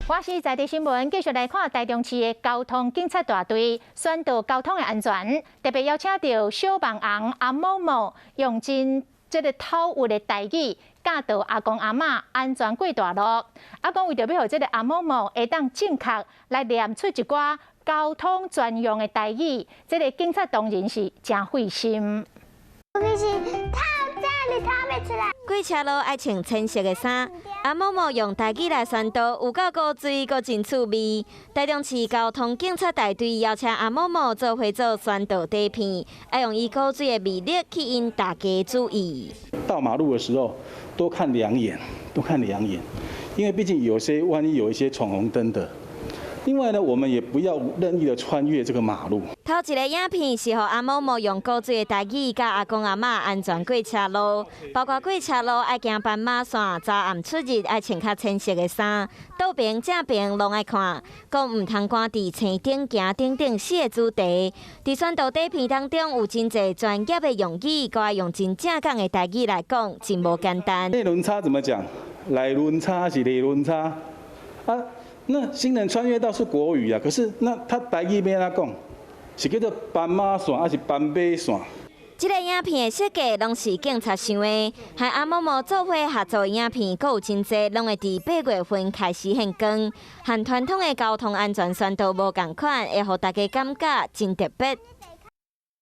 我是在地新聞，繼續來看台中市的交通警察大隊宣導交通的安全，特別邀請著小網紅阿某某用真這个土味的台語教導阿公阿嬤安全過大路。啊，講為著欲予這个阿某某會當正確來念出一寡交通專用的台語，這个警察當然是誠費心。過車路愛穿淺色的衫，阿某某用台語來宣導，有夠古錐，閣真趣味。台中市交通警察大隊邀請阿某某做伙做宣導短片，愛用伊古錐的魅力吸引大家注意。到馬路的時候，多看兩眼，多看兩眼，因為畢竟有些萬一有一些闖紅燈的。另外呢，我們也不要任意的穿越這個馬路。頭一个影片是予阿某某用古錐的台語教阿公阿嬤安全過車路，包括過車路愛行斑馬線，早暗出入愛穿較淺色的衫，倒爿正爿攏愛看，講毋通趕佇青燈行等等四个主題。佇宣導短片當中有真濟專業的用語，閣愛用真正港的台語來講，真無簡單。內輪差怎麼講？內輪差是內輪差啊？那行人穿越道是國語啊，可是那他台語欲按怎講，是叫做斑馬線還是斑馬線？這个影片的設計攏是警察想的，和阿某某做伙合作的影片，閣有真濟，攏會佇8月份開始現光，和傳統的交通安全宣導無仝款，會予大家感覺真特別。